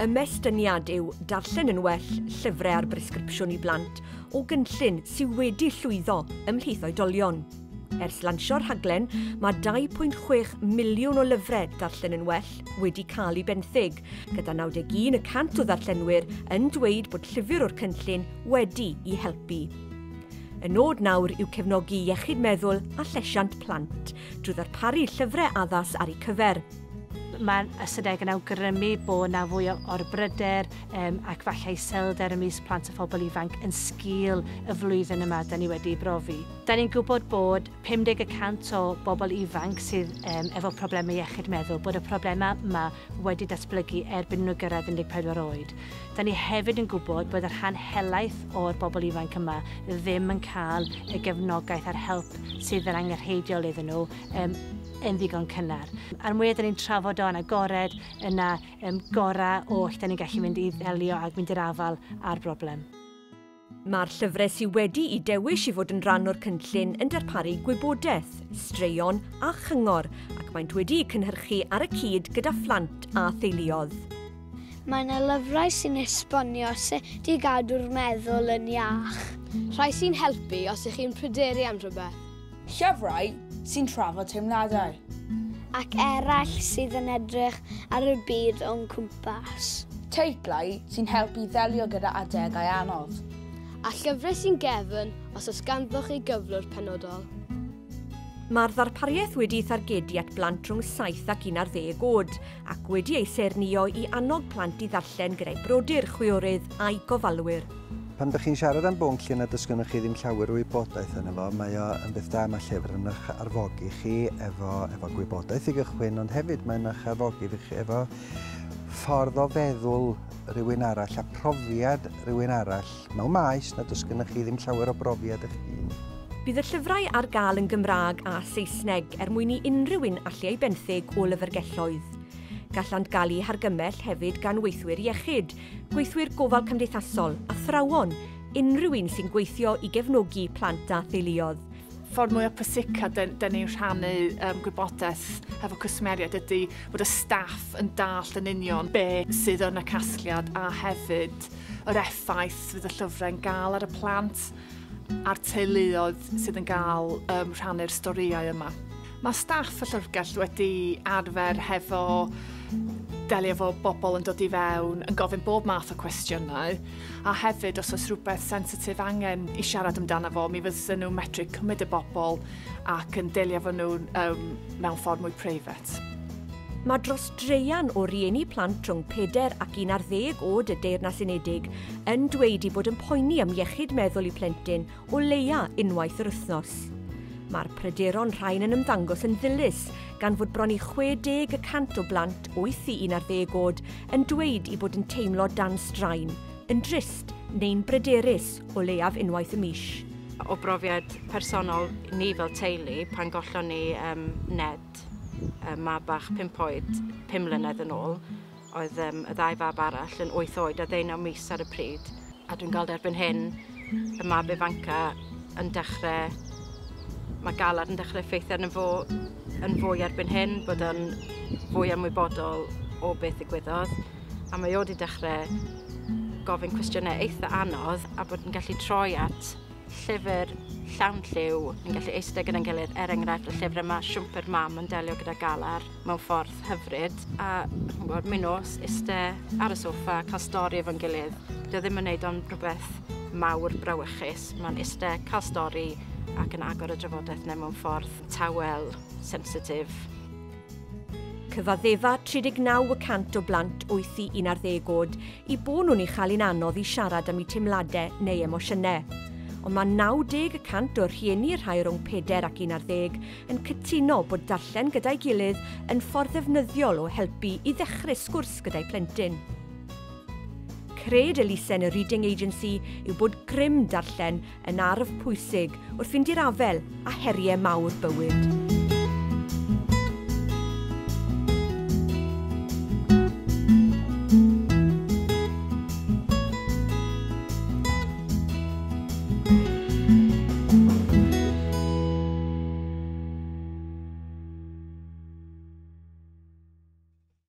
Ymestyniad yw Darllen yn Well, llyfrau ar bresgripsiwn i blant, o gynllun sydd wedi llwyddo ymhlith oedolion. Ers lansio'r rhaglen, mae 2.6 miliwn o lyfrau Darllen yn Well wedi cael eu benthyg, gyda 91% o ddarllenwyr yn dweud bod llyfr o'r cynllun wedi i helpu. Y nod nawr yw cefnogi iechyd meddwl a llesiant plant drwy ddarparu llyfrau addas ar eu cyfer. Mae ystadegau yn awgrymu bod 'na fwy o'r bryder ac falle iselder ymysg plant a phobl ifanc yn sgil y flwyddyn yma da ni wedi brofi. Da ni'n gwybod bod 50% o bobl ifanc sydd efo problemau iechyd meddwl, bod y problemau yma wedi datblygu erbyn nhw gyrraedd 14 oed. Da ni hefyd yn gwybod bod y rhan helaeth o'r bobl ifanc yma ddim yn cael y gefnogaeth a'r help sydd yn angenrheidiol iddyn nhw yn ddigon cynnar. A'r mwyaf da ni'n trafod o'n agored, yna gorau oll da ni'n gallu mynd i ddelio ac mynd i'r afael â'r broblem. Mae'r llyfrau sydd wedi'i dewis i fod yn rhan o'r cynllun yn darparu gwybodaeth, straeon a chyngor, ac maent wedi'u cynhyrchu ar y cyd gyda phlant a theuluoedd. Mae yna lyfrau sy'n esbonio sut i gadw'r meddwl yn iach. Rhai sy'n helpu os ych chi'n pryderu am rhywbeth. Llyfrau sy'n trafod teimladau. Ac eraill sydd yn edrych ar y byd o'n cwmpas. Teitlau sy'n helpu ddelio gyda adegau anodd. A llyfrau sy'n gefn os oes ganddoch chi gyflwr penodol. Mae'r ddarpariaeth wedi thargedu at blant rhwng 7 ac 11 oed ac wedi ei saernïo i annog plant i ddarllen gyda'i brodyr, chwiorydd a'i gofalwyr. Pan ydych chi'n siarad am bwnc lle nad oes gennych chi ddim llawer o wybodaeth yno fo, mae o yn beth da, mae llyfr yn eich arfogi chi efo gwybodaeth i gychwyn, ond hefyd mae'n eich arfogi chi efo ffordd o feddwl rhywun arall a profiad rhywun arall mewn maes nad oes gennych chi ddim llawer o brofiad eich hun. Bydd y llyfrau ar gael yn Gymraeg a Saesneg er mwyn i unrhyw un allu eu benthyg o lyfrgelloedd. Gallant gael eu hargymell hefyd gan weithwyr iechyd, gweithwyr gofal cymdeithasol, athrawon, unrhyw un sy'n gweithio i gefnogi plant a theuluoedd. Ffordd mwyaf pwysica dyn ni'n rhannu gwybodaeth efo cwsmeriaid ydy bod y staff yn dallt yn union be sydd yn y casgliad a hefyd yr effaith fydd y llyfrau'n gael ar y plant a'r teuluoedd sydd yn gael rhannu'r storïau yma. Mae staff y llyfrgell wedi arfer hefo delio efo bobl yn dod i fewn, yn gofyn bob math o cwestiynau, a hefyd os oes rhywbeth sensitif angen i siarad amdano fo, mi fyddwn nhw'n medru cymryd y bobl ac yn delio efo nhw mewn ffordd mwy preifat. Mae dros draean o rieni plant rhwng 4 ac 11 oed y Deyrnas Unedig yn dweud i bod yn poeni am iechyd meddwl i plentyn o leia unwaith yr wythnos. Mae'r pryderon rhain yn ymddangos yn ddilys, gan fod bron i 60% o blant 8 i 11 oed yn dweud i bod yn teimlo dan straen, yn drist neu'n bryderus o leiaf unwaith y mis. O brofiad personol ni fel teulu, pan gollon ni Ned, mab bach 5 oed, 5 mlynedd yn ôl, oedd y ddau fab arall yn 8 oed a 19 mis ar y pryd. A dwi'n gweld erbyn hyn, y mab ifanca yn dechrau, mae galar yn dechrau effeithio arno fo yn fwy erbyn hyn, bod yn fwy ymwybodol o beth ddigwyddodd. A mae o wedi dechrau gofyn cwestiynau eitha anodd a bod yn gallu troi at llyfr llawn lliw, yn gallu eistedd gyda'n gilydd, er enghraifft y llyfr yma, Siwmper Mam yn delio gyda galar mewn ffordd hyfryd. A ch'mod, mi nos, eistedd ar y soffa, cael stori efo'n gilydd. Dio ddim yn neud o'n rhywbeth mawr brawychus. Mae'n eistedd, cael stori ac yn agor y drafodaeth yna mewn ffordd tawel, sensitif. Cyfaddefa 39% o blant 8 i 11 oed i bod nhw'n ei chael hi'n anodd i siarad am eu teimladau neu emosiynau. Ond mae 90% o'r rhieni rhai rhwng 4 ac 11 yn cytuno bod darllen gyda'i gilydd yn ffordd ddefnyddiol o helpu i ddechrau sgwrs gyda'i plentyn. Cred elusen y Reading Agency yw bod grym darllen yn arf pwysig wrth fynd i'r afael a heriau mawr bywyd.